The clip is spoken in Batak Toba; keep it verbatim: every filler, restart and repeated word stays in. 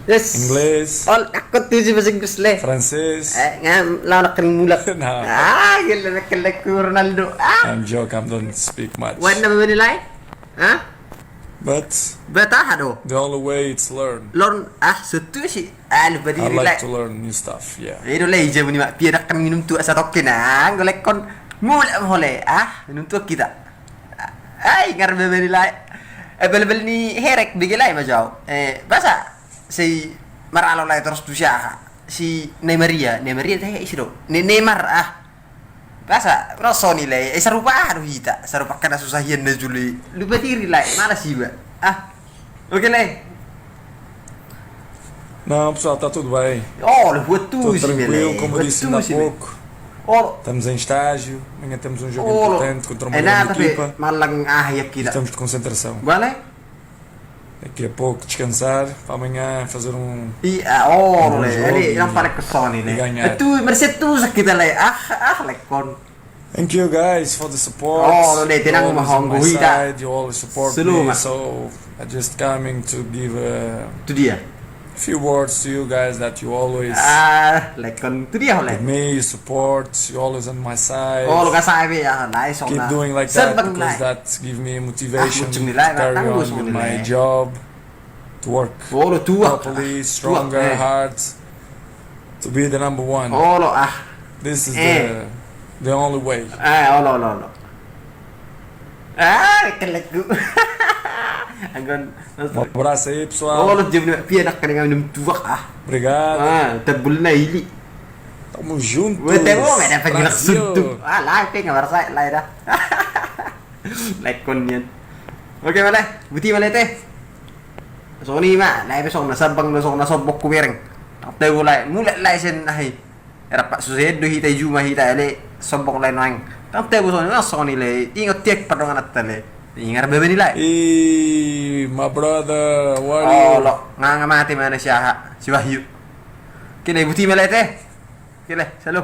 Yes. English. Ol, aku tuju bahasa Inggris, lae. Francis. Eh, nga, lawan akan mulak. Nah. Ah, gila, makan lae ku Ronaldo. Ah. I'm joke, I don't speak much. Wan na bebani lae? Hah? But But aha do? The only way it's learn. Learn, ah, so tusi. Ah, lupa I diri, like lae. To learn new stuff, yeah. Eh, do lae, jamu ni mak, piadakan minum tuak satokin, ah, golek kon. Mulak ma ho lae, ah, minum tuak hita. Ai, ngar bebani lae. Eh, bal-bal ni herek, bege lae ma jau. Eh, basa, si maralo lae terus tu siaha. Si Nemaria, Nemaria teh isi do. Ne-, Neymar, ah. Basa, ro soni lae. Eh, sarupa aha do hita. Sarupa kana susah hian na juli. Lupa diri lae, malas iba. Ah. Oke lae. Não, pessoal, tá tudo bem. Oh, le buat tu. Tô si tranquilo, mele. Como buat disse tu ainda há si mele. Pouco. Oh. Estamos em estágio. Amanhã temos um jogo, oh, importante contra uma, eh, grande, nada, equipa. Malang ah ya kita. Estamos de concentração. Bale? Daqui a pouco descansar, pra amanhã fazer um, I, ah, oh, um bom le, jogo ele e, yang paling kesoni le. Ganhar. Eh, tu, merset tu sakit le. Ah, ah, lekon. Thank you guys for the support. Oh, le, tenang, always on my side, you always support me, so I just coming to give a few words to you guys that you always, ah, lekon tu dia, le. With me, you support, you always on my side. Oh, lu kasai be ya, nice. Keep doing like that because that give me motivation to carry on with my job, to work properly, stronger, hard, to be the number one. Olo, ah. This is the, the only way. Ah, olo, olo, olo. Ah, kelek ku. Anggon. Um abraço aí, pessoal. Olo, jam lima pianak kan minum tuak, ah. Obrigado. Ah, tabul na ili. Tamo junto. Wah, tamo nggak dapat gelak suntuk. Ah, lae pe nggak merasa lae dah. Lekon nian. Oke, male. Buti male te. Soni ma, lae pe song na sambang do song na sombong ku bereng. Tabo lae, mulak lae sen ahi. Era pak susen do hita i juma hita ale sombong lae noeng. Tabo soni ma soni lae. Ingot tiak pardonganan ta lae. Ingar bebani lae. I, my brother, how are you? Olo, nga nga mate mana si aha, si Wahyu. Oke lae, buti male te. Oke lae, salam.